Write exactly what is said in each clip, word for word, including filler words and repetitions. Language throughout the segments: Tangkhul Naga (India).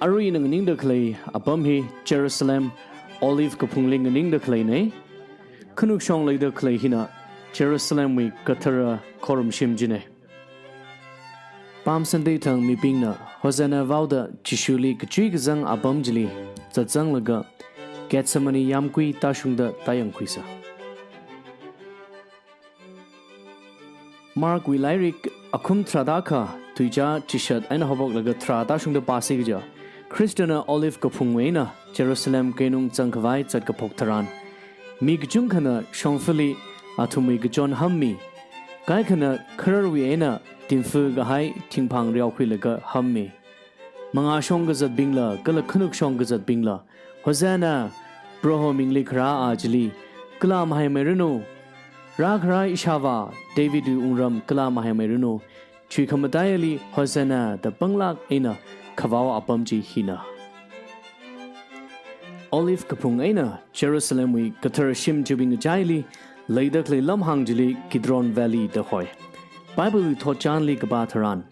Arui ina nganingda khalei apam hi Jerusalem Olive kaphungli nganingda khaleina. Khanukshong leida khalei hina Jerusalemwui kathara khorumshim china. Palm Sunday thang mibingna Hosanna vaoda Jishuli kachui kazang apam chili zatzanglaga Gethsemane yamkui tāshungda tāyangkhuisa. Markwui lairik akhum tharāda akha, tuizā chishat eina haophoklaga tharā tāshungda pāsi kaja, Khristana Olive kaphungwui eina Jerusalem keinung zangkhavai zatkaphok tharan, mi kachungkhana shongfali athumwui kachon hammi, kaikhana khararwui eina tinfa kahai thingphang reokhuilaga hammi. Mangāshong kazatbingla kala khanukshong kazatbingla, "Hosanna! Proho mingli kharā a chili kala mahaimeiranu. Rākhara ishāvā Davidwui wungram kala mahaimeiranu." Chuikhamataiyali Hosanna da panglāk eina khavao apam chi hina. Olive kaphung eina Jerusalemwui kathara shim chiwui ngachaili leida khalei lamhāng chili Kidron Valley da hoi. Biblewui thotchanli kapā tharan,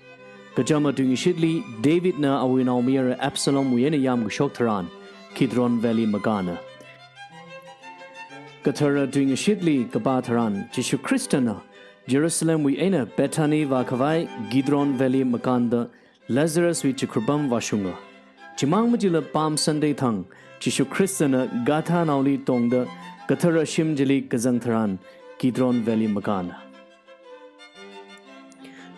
kachama tuingashitli Davidna awui naomayara Absalomwui eina yamkashok tharan Kidron Valley makāna. Kathara tuingashitli kapā tharan Jishu Khristana Jerusalemwui eina Bethany vākhavai Kidron Valley makānda Lazaruswui chikhurpam vāshunga. Chimang machila Palm Sunday thang Jishu Khristana gadhanaoli tongda kathara shim chili kazang tharan Kidron Valley makāna.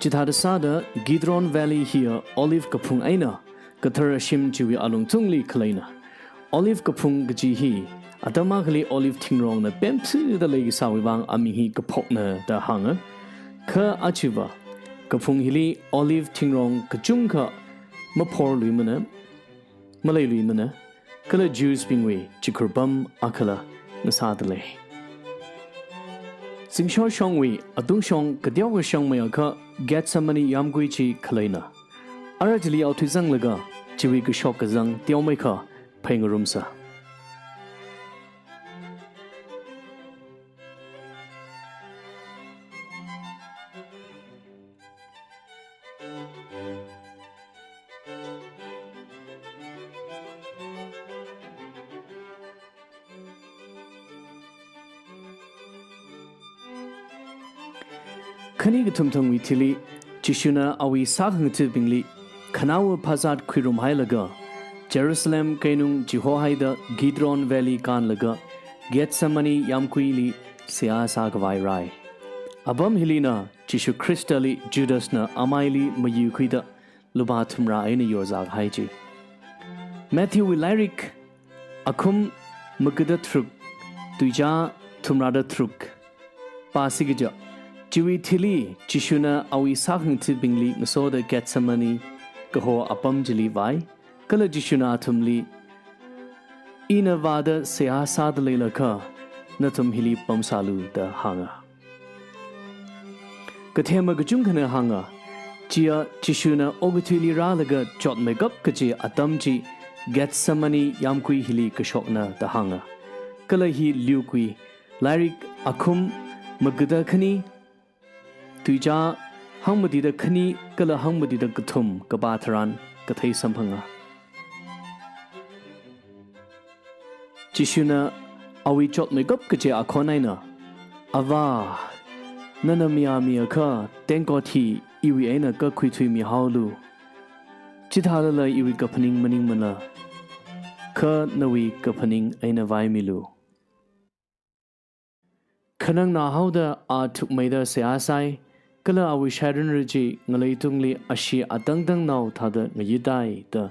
Chithāda sāda Kidron Valley hiya Olive kaphung eina kathara shim chiwui alungthungli khaleina. Olive kaphung kaji hi atam akhali olive thingrongna pemthuda leikasāwui vang aming hi kaphokna da hānga. Kha ajava kaphung hili olive thingrong kachungkha maphorluimana, maleiluimana, kala Jews bingwui chikhurpam akhala ngasāda lei. Zingshoshongwui atungshong kateokha shangmei akha Gethsemane yamkui chi khaleina. Ara chili yaothuizanglaga chiwui kashok kazang teomeikha phāngarumsa. Khani kathum thangwui thili, Jishuna awui sākhangathabingli khanaowa phazat khuirumhailaga, Jerusalem keinung chihohaida Kidron Valley kānlaga, Gethsemane yamkuili seihā sākhavai rāi. Apam hilina Jishu Khristali Judasna amaili mayukhuida lupā thumrā eina yorzākahai chi. Matthewwui lairik akhum magada tharuk, tuizā thumrāda tharuk pāsi kaja, chiwui thili Jishuna awui sākhangathabingli ngasoda Gethsemane kaho apam chili vāi, kala Jishuna athumli, "Ina vāda seihā sāda leilakha, nathum hili pamsālu," da hānga. Kathema kachungkhana hānga, chiya Jishuna okathuili rālaga chotmeikap kaji atam chi Gethsemane yamkui hili kashokna da hānga. Kala hi Lukewui lairik akhum magada khani, tuizā hangmatida khani kala hangmatida kathum kapā tharan kathei samphanga. Jishuna awui chotmeikap kaji akhon eina, "Avā, nana mayāmiakha tengkot hi iwui eina kakhuithuimihaolu. Chithālala iwui kaphaning maningmana, kha nawui kaphaning eina vaimilu." Khanang nāhaoda a thukmeida seihā sāi, kala awui shairunra chi ngalei tungli ashee atangtangnao thāda ngayitai da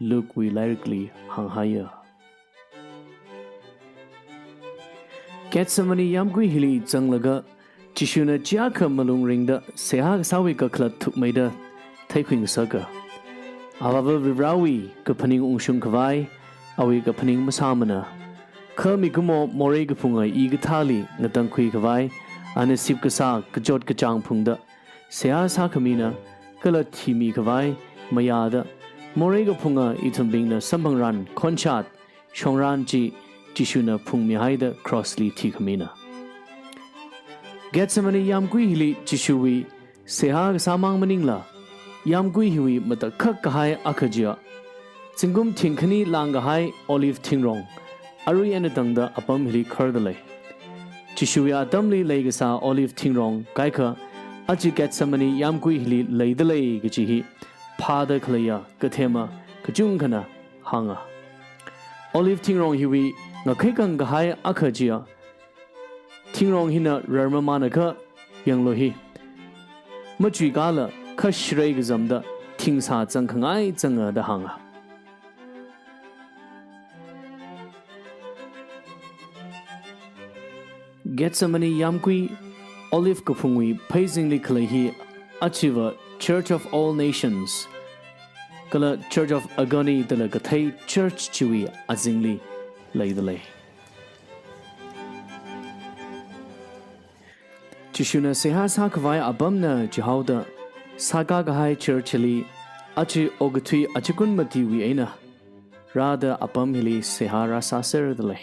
Lukewui lairikli hānghaiya. Gethsemane yamkui hili zanglaga Jishuna chiyākha malung ringda seihā kasāwui kakhalat thukmeida theikhuingasaka. Avāva Varivarāwui kaphaning ungshungkhavai awui kaphaning masāmana. Kha mikumo morei kaphunga i kathāli ngatangkhuikhavai, ana sipkasā kachot kachāng phungda seihā sākhamina, kala thimikhavai mayāda, morei kaphunga ithumbingna samphangran khonshat shongran chi Jishuna phungmihaida crossli thikhamina. Gethsemane yamkui hili Jishuwui seihā kasāmang maningla, yamkui hiwui matakhak kahai akha chiya, Zingkum thingkhani langkahai olive thingrong arui eina tangda apam hili khardalei. Jishuwui atamli leikasā olive thingrong kaikha aja Gethsemane yamgui hili leidalei kaji hi phāda khaleiya kathema kachungkhana hānga. Olive thingrong hiwui ngakhaikang kahai akha chiya, thingrong hina rarmamānakha yanglu hi, machuikala kha sharei kazamda thingsā zangkhangai zanga da hānga. Gethsemane yamgui olive kaphungwui pheizingli khalei hi achiva Church of All Nations kala Church of Agony dala kathei church chiwui azingli leidalei. Jishuna seihā sākhavai apamna jihaoda sākā kahai church li aja okathui achikun matiwui eina rāda apam hili seihā rāsāserdalei.